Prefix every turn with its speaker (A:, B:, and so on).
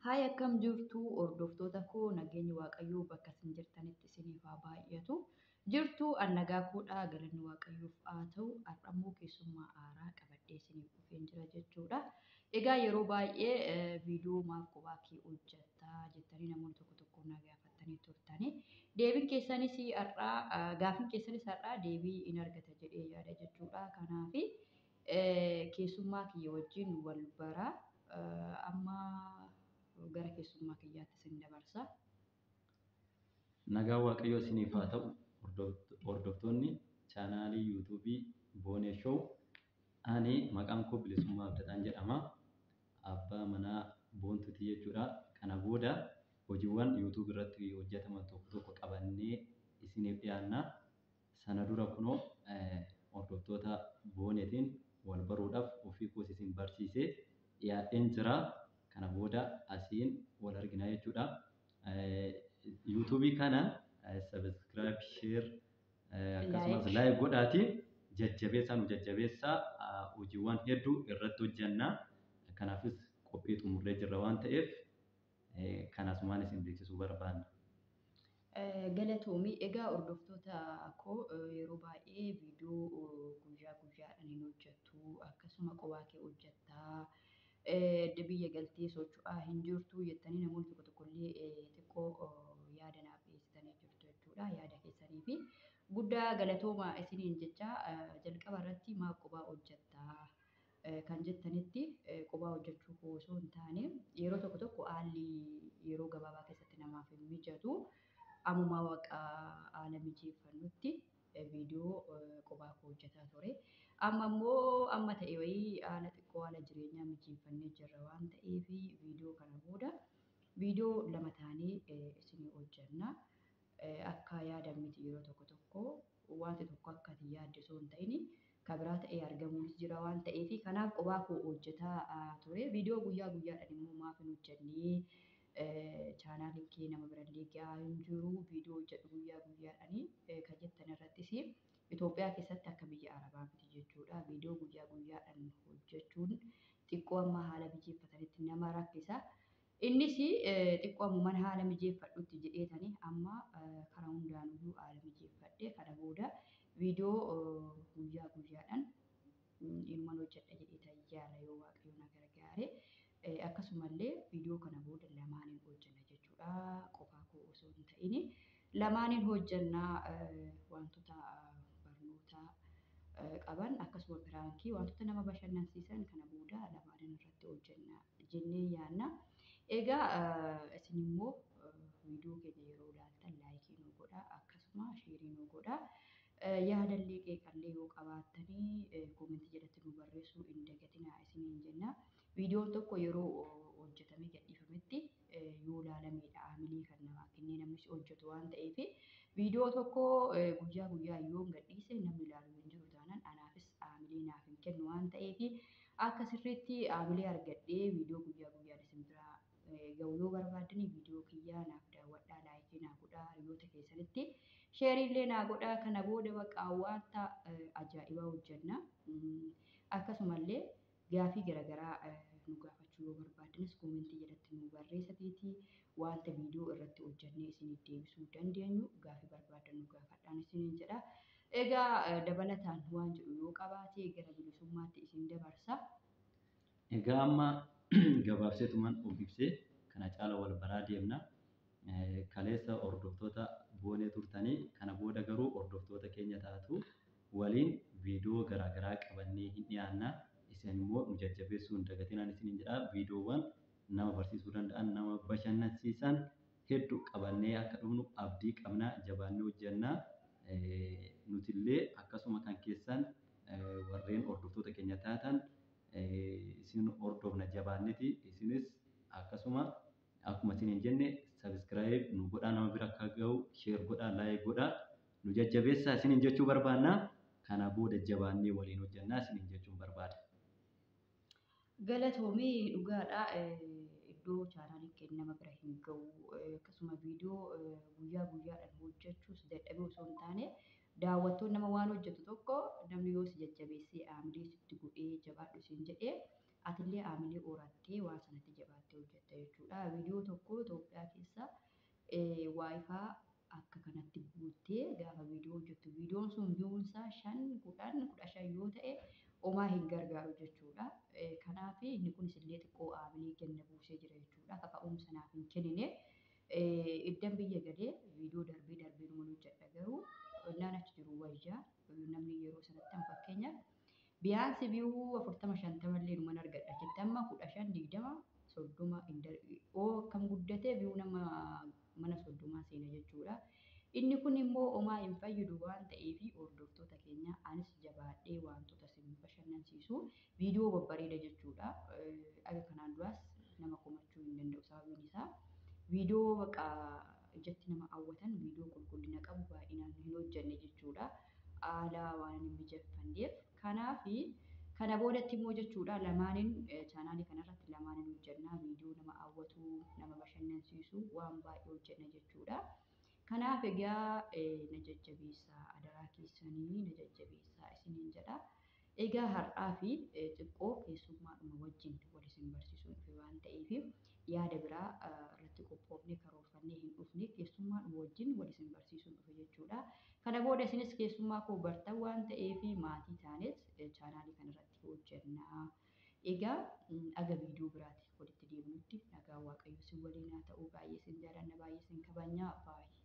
A: Haay, akkam jirtu hordoftoota koo? Nageenyi Waaqayyoo bakka isin jirtanitti isiniif haa baay'atu. Jirtu an nagaa koodhaa, galanni Waaqayyoof haa ta'u. Har'ammoo keessummaa haaraa qabadhee isiniif dhufeen jira jechuudha. Egaa yeroo baay'ee viidiyoo maaf kophaa kee hojjettaa jettanii namoonni tokko tokko na gaafattanii turtani. Deebiin keessanis har'aa, gaaffiin keessanis har'aa deebii hin argata jedhee yaada jechuudha. Kanaaf keessummaa kiyya wajjin wal baraa, amma gara keessummaa kiyyaatti isin dabarsa.
B: Nagaan Waaqayyoo isiniif haa ta'u, hordoftoonni chaanaalii yuutuubii Boonee Show. Ani maqaan koo Bilisummaa Abdataan jedhama. Abbaa manaa Boontuuti jechuudha. Kana booda hojiiwwan yuutuub irratti hojjetaman tokko tokko qabannee isiniif dhiyaanna. Sana dura kunoo hordoftoota Booneetiin wal baruudhaaf ofii koos isin barsiisee dhiyaadheen jira. Kana booda asiin wal argina jechuudha. Yuutuubii kana subscribe, share, akkasumas like godhaati jajjabeessaa, nu jajjabeessaa. Hojiiwwan hedduu irratti hojjenna. Kanaafis qophii xumurree jirra waan ta'eef kanasumaan isin beeksisuu barbaanna.
A: Galatoomii. Egaa hordoftoota koo, yeroo baay'ee viidiyoo guyyaa guyyaadhaan hin hojjettu, akkasuma kophaa kee hojjettaa, biyya galtee socho'aa hin jirtu jettanii namoonni tokko tokko illee xiqqoo yaada naaf dhiyeessitanii jirtu jechuudha. Yaada keessanii fi guddaa galatooma isiniin jecha. Jalqaba irratti maaf kophaa hojjettaa kan jettanitti, kophaa hojjechuu koo osoo hin taane, yeroo tokko tokko haalli yeroo gabaabaa keessatti namaaf hin mijatu. Ammumaa waaqa haala mijeeffannutti viidiyoo kophaa koo hojjetaa ture. Amma immoo amma ta'e wayii haala xiqqoo haala jireenyaa mijeeffannee jirra waan ta'eef, viidiyoo kana booda viidiyoo lama taanee isinii hojjenna. Akka yaadan miti, yeroo tokko tokko wanti tokko akka ati yaadde osoo hin ta'in kan biraa ta'ee argamuunis jira waan ta'eef, kanaaf kophaa koo hojjetaa ture. Viidiyoo guyyaa guyyaadhaan immoo maaf hin hojjennee, chaanaaliin kee nama birallee gahaa hin jiru, viidiyoo hojjedhu guyyaa guyyaadhaan kan jettan irrattis, Itoophiyaa keessatti akka biyya Arabaa miti jechuudha. Viidiyoo guyyaa guyyaadhaan hojjechuun xiqqoo amma haala mijeeffatanitti nama rakkisa. Innis xiqqoo ammumaan haala mijeeffadhutti jedheetanii amma karaa hundaanuyyuu haala mijeeffadhe, kana booda viidiyoo guyyaa guyyaadhaan inuman hojjedha jedheetan yaala yoo Waaqayyo na gargaare. Akkasumallee viidiyoo kana booda lamaaniin hojjenna jechuudha. Qofaa koo osoo hin ta'in lamaaniin hojjennaa, wantoota barnoota qaban akkasuma piraankii, wantoota nama bashannansiisan kana booda lamaaniin irratti hojjenna jennee yaanna. Egaa isin immoo viidiyoo keenya yeroo ilaaltan laayikii nu godhaa, akkasuma sheerii nu godhaa. Yaadallee qeeqallee yoo qabaattanii koomentii jalatti nu barreessuu hin dagatinaa isiniin jenna. Viidiyoon tokko yeroo hojjetamee gadhiifametti yoo ilaalameedha haamilee kan namaa kennee namnis hojjetu waan ta'eef, viidiyoo tokko guyyaa guyyaa yoo gadhiise namni ilaalu hin jiru taanaan anaafis haamilee naaf hin kennu waan ta'eef, akka sirriitti haamilee argadhee viidiyoo guyyaa guyyaan isin biraa ga'u yoo barbaaddani, viidiyoo kiyyaa naaf daawwadhaa, laayikii naa godhaa, hiriyoota keessanitti sheerii illee naa godhaa. Kana booda bakka wanta ajaa'ibaa hojjenna. Akkasumallee gaafii garaagaraa nu gaafachuu yoo barbaaddanis koomentii jalatti nu barreessatiiti, wanta viidiyoo irratti hojjennee isiniif deebisuu dandeenyu gaafii barbaaddan nu gaafadhaan isiniin jedha. Egaa dabalataan waan jedhu yoo qabaate gara Bilisummaatti isin dabarsa.
B: Egaa amma gabaabseetuman of ibsee, kana caala wal baraa deemna. Kaleessa hordoftoota Boonee turtanii, kana booda garuu hordoftoota keenya taatu. Waliin viidiyoo garaagaraa qabannee hin dhiyaanna. Isin immoo nu jajjabeessuu hin dagatinaan isiniin jedha. Viidiyoowwan nama barsiisuu danda'an, nama bashannansiisan hedduu qabannee akka dhufnu abdii qabna. Jabaannee hojjenna. Nutillee akkasuma kan keessan warreen hordoftoota keenya taatan isin hordofna jabaanneti. Isinis akkasuma akkuma isiniin jenne subscribe nu godhaa, nama bira akka ga'u share godhaa, like godhaa, nu jajjabeessaa isiniin jechuu barbaanna. Kana booda jabaannee waliin hojjennaa isiniin jechuun barbaada.
A: Galatoomii, dhugaadha. Iddoo chaanaaliin keenya nama bira hin ga'u, akkasuma viidiyoo guyyaa guyyaadhaan hojjechuus dadhabee osoo hin taane, daawwattoonni nama waan hojjetu tokko namni yoo si jajjabeessee haamilee sitti godhee jabaadhu siin jedhee Atillee haamilee horattee waan sanatti jabaattee hojjetta jechuudha. Viidiyoo tokko Itoophiyaa keessa waayifaa akka kanatti guuttee gaafa viidiyoo hojjettu viidiyoon sun viyuun isaa 5, 10, 15 yoo ta'e homaa hin gargaaru jechuudha. Kanaaf inni kunis illee xiqqoo haamilee kenna buusee jira jechuudha. Kaka'umsa naaf hin kennine. Iddan biyya galee viidiyoo darbee darbee numan hojjedha, garuu naan achi jiru wayyaa namni yeroo sanatti an fakkeenyaaf biyaansi viyuu 40, 50 illee numan argadha achitti, amma 15, 20, 30 oo akkam guddatee viyuu nama mana 30 seena jechuudha. Inni kun immoo homaa hin fayyadu waan ta'eef, hordoftoota keenya, anis jabaadhee wantoota isin bashannansiisu viidiyoo babbareeda jechuudha. Aga kanaan duraas nama komachuu hin danda'u, sababiin isaa viidiyoo baqa ijatti nama hawwatan, viidiyoo qulqullina qabu baay'inaan hin hojjenne jechuudha. Haala waan hin mijeeffanneef. Kanaaf kana boodatti immoo jechuudha lamaaniin chaanaalii kanarratti lamaaniin hojjennaa, viidiyoo nama hawwatu, nama bashannansiisu waan baay'ee hojjenna jechuudha. Kanaaf egaa na jajjabeessaa, adaraa keessanii na jajjabeessaa isiniin jedha. Egaa har'aa fi xiqqoo keessummaadhuma wajjin wal isin barsiisuun dhufe waan ta'eef yaada biraa irratti qophoofnee karoorfannee hin dhufne, keessummaadhuma wajjin wal isin barsiisuun dhufe jechuudha. Kana booda isinis keessummaa koo bartan waan ta'eef maatii taanes chaanaalii kanarratti hojjennaa. Egaa aga viidiyoo biraatti walitti deebinutti nagaa Waaqayyo isin waliin haa ta'u. Baay'ee isin jaalanna, baay'ee isin kabajna. Baay'ee.